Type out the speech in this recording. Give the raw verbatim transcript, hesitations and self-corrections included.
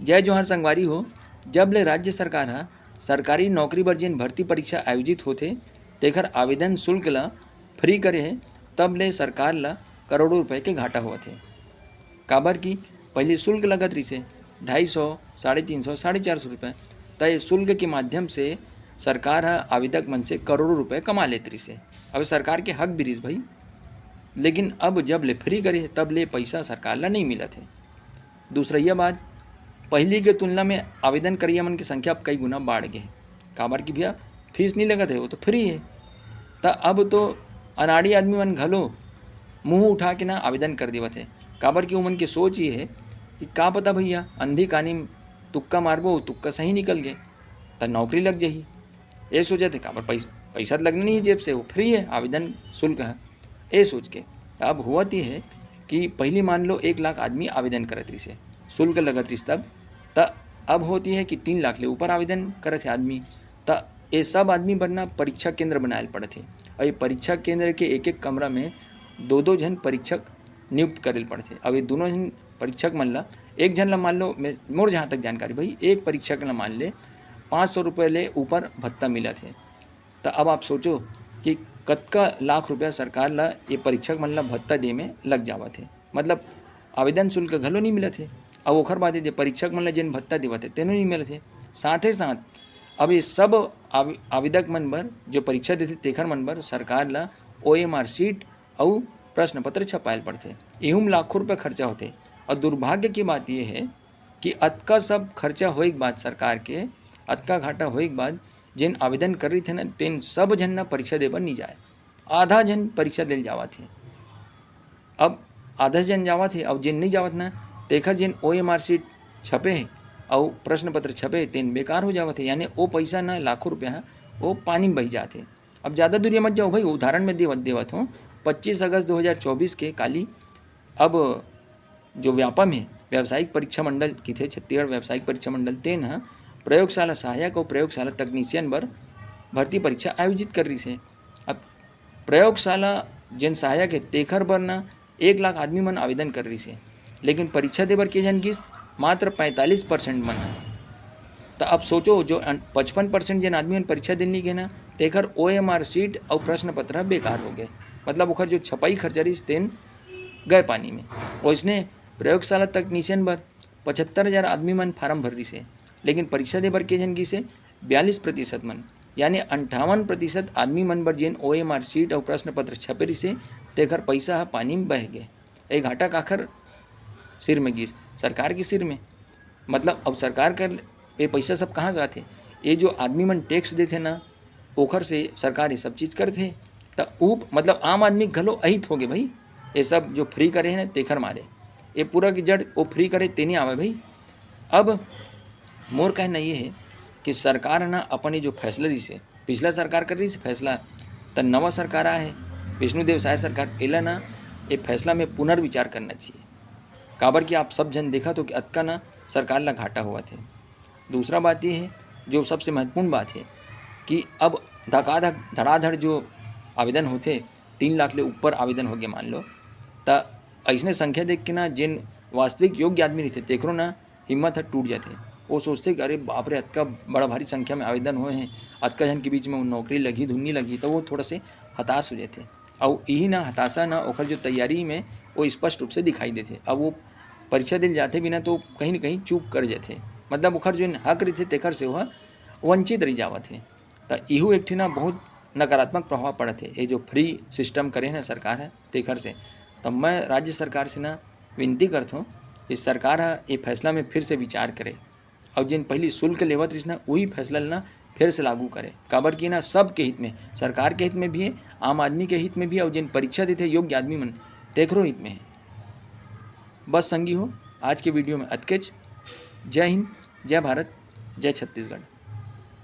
जय जोहार संगवारी हो। जब ले राज्य सरकार ह सरकारी नौकरी बर जेन भर्ती परीक्षा आयोजित होथे, तेखर आवेदन शुल्क ल फ्री करे हे, तब ले सरकार ल करोड़ों रुपए के घाटा होवत हे। काबर कि पहिली शुल्क लगत रिसे ढाई सौ, साढ़े तीन सौ, साढ़े चार सौ रुपए, त ये शुल्क के माध्यम से सरकार ह आवेदक मन से करोड़ों रुपए कमा लेत रिसे। अब सरकार के हक भी रिस भाई, लेकिन अब जब ले फ्री करे हे, तब ले पइसा सरकार ल नइ मिलत हे। दूसरइया बात, पहिली के तुलना में आवेदन करइया मन के संख्या अब कई गुना बाढ़ गे हे। काबर कि भैया, फीस नइ लगत हे, वो तो फ्री हे। त अब तो अनाड़ी आदमी मन घलो मुंह उठा के ना आवेदन कर देवत हे। काबर कि उमन के सोच ये हे कि का पता भैया, अंधी कानी म तुक्का मारबो, तुक्का सही निकल गे, त नौकरी लग जाही। ये सोचत हे, काबर पइस-, पइसा तो लगना नहीं हे जेब से, वो फ्री हे, आवेदन शुल्क हे, ये सोच के। अब होवत ये हे कि पहिली मान लो एक लाख आदमी आवेदन करत रिसे, शुल्क लगत रिस तब, त अब होत ये हे कि तीन लाख ले ऊपर आवेदन करत हे आदमी। त ये सब आदमी बर ना परीक्षा केंद्र बनाए ल पड़त हे, अउ ये परीक्षा केंद्र के एक-एक कमरा में दो-दो झन परीक्षक नियुक्त करे ल पड़थे। अब ये दोनों झन परीक्षक मन ला, एक झन ला मान लो, मैं, मोर जहाँ तक जानकारी भाई, एक परीक्षक ला मान ले पाँच सौ रुपये ले ऊपर भत्ता मिलत हे। त अब आप सोचो कि कतका लाख रुपया सरकार ला ये परीक्षक मन ला भत्ता दे में लग जावत हे, मतलब आवेदन शुल्क घलो नहीं मिलत हे। अब ओखर बाद ये जे परीक्षक मन ला जेन भत्ता देवत हे, तेनो नहीं मिलत हे। साथ ही साथ अब ये सब आवे-, आवेदक मन बर, जो परीक्षा देथे, तेखर मन बर सरकार ला ओ एम आर शीट अउ प्रश्न पत्र छपाए ल पड़थे। इहू म लाखों रुपया खर्चा होथे। अउ दुर्भाग्य की बात ये हे कि अतका सब खर्चा होए के बाद सरकार के, अतका घाटा होए के बाद जेन आवेदन कर रहिथे ना, तेन सब झन ना परीक्षा दे बर नइ जाए। आधा झन परीक्षा दे ल जावत हे। अब आधा झन जावत हे, अउ जेन नइ जावत ना, तेखर जेन ओ एम आर शीट छपे हे अउ प्रश्न पत्र छपे हे, तेन बेकार हो जावत हे। यानी ओ पइसा ना, लाखों रुपया ह, ओ पानी म बह जात हे। अब ज़्यादा दूरिया मत जाओ भाई, उदाहरण में देवत, देवत हूँ, पच्चीस अगस्त दो हज़ार चौबीस के काली अब जो व्यापम हे, व्यावसायिक परीक्षा मंडल किथे, छत्तीसगढ़ व्यावसायिक परीक्षा मंडल, तेन ह प्रयोगशाला सहायक अउ प्रयोगशाला तकनीशियन बर भर्ती परीक्षा आयोजित कर रिस हे। अब प्रयोगशाला जेन सहायक हे, तेखर बर ना एक लाख आदमी मन आवेदन कर रिस हे, लेकिन परीक्षा दे बर के झन गिस, मात्र पैंतालीस परसेंट मन ह। त अब सोचो, जो अन-, पचपन परसेंट जेन आदमी मन परीक्षा दे ल नइ गे ना, तेखर ओ एम आर शीट अउ प्रश्न पत्र ह बेकार हो गे, मतलब ओखर जो छपाई खर्चा रिस, तेन गए पानी में। ओइसने प्रयोगशाला तकनीशियन बर पचहत्तर हजार आदमी मन फार्म भर रिस हे, लेकिन परीक्षा दे बर के झन गिस हे, बयालीस प्रतिशत मन, यानी अंठावन प्रतिशत आदमी मन बर जेन ओ एम आर शीट अउ प्रश्न पत्र छपे रिस हे, तेखर पइसा ह पानी म बह गे। ए घाटा काखर सिर में गिस? सरकार के सिर में। मतलब अब सरकार कर ये पइसा सब कहाँ जाथे? ये जो आदमी मन टैक्स देथे ना, ओखर से सरकार ये सब चीज करथे। त ऊ, मतलब आम आदमी घलो अहित होगे भाई, ये सब जो फ्री करे हे ना, तेखर मारे। ये पूरा की जड़ वो फ्री करे, तेनी आवे भाई। अब मोर कहना ये हे कि सरकार ह ना अपन ये जो फैसला रिस हे, पिछला सरकार कर रिस हे फैसला, त नवा सरकार आए हे, विष्णुदेव साय सरकार, एला ना ये फैसला में पुनर्विचार करना चाहिए। काबर कि आप सब झन देखत हो कि अतका ना सरकार ला घाटा होवत हे। दूसरा बात ये हे, जो सबसे महत्वपूर्ण बात हे, कि अब धकाधक, धड़ाधड़ जो आवेदन होथे, तीन लाख ले ऊपर आवेदन होगे मान लो, त अइसने संख्या देख के ना जेन वास्तविक योग्य आदमी रहिथे, तेकरो ना हिम्मत ह टूट जाथे। वो सोचथे कि अरे बाप रे, अतका बड़ा भारी संख्या में आवेदन होए हे, अतका झन के बीच में नौकरी लगही धुन नइ लगही, त वो थोड़ा से हताश हो जाथे। अउ यही ना हताशा ना ओखर जो तैयारी में वो स्पष्ट रूप से दिखाई देथे। अब वो परीक्षा दे ल जाथे भी ना, तो कहीं ना कहीं चूक कर जाथे, मतलब ओखर जो हक रहिथे, तेखर से वो वंचित रह जावत हे। त इहू एक ठे ना बहुत नकारात्मक प्रभाव पड़त हे, ये जो फ्री सिस्टम करे हे ना सरकार ह, तेखर से। त मैं राज्य सरकार से ना विनती करथों कि सरकार ह ये फैसला में फिर से विचार करे, अउ जेन पहिली शुल्क लेवत रिस ना, उही फैसला ल ना फिर से लागू करे। काबर कि ना सबके हित में, सरकार के हित में भी हे, आम आदमी के हित में भी हे, अउ जेन परीक्षा देथे योग्य आदमी मन, तेकरो हित में हे। बस संगी हो, आज के वीडियो में अतकेच। जय हिंद, जय भारत, जय छत्तीसगढ़।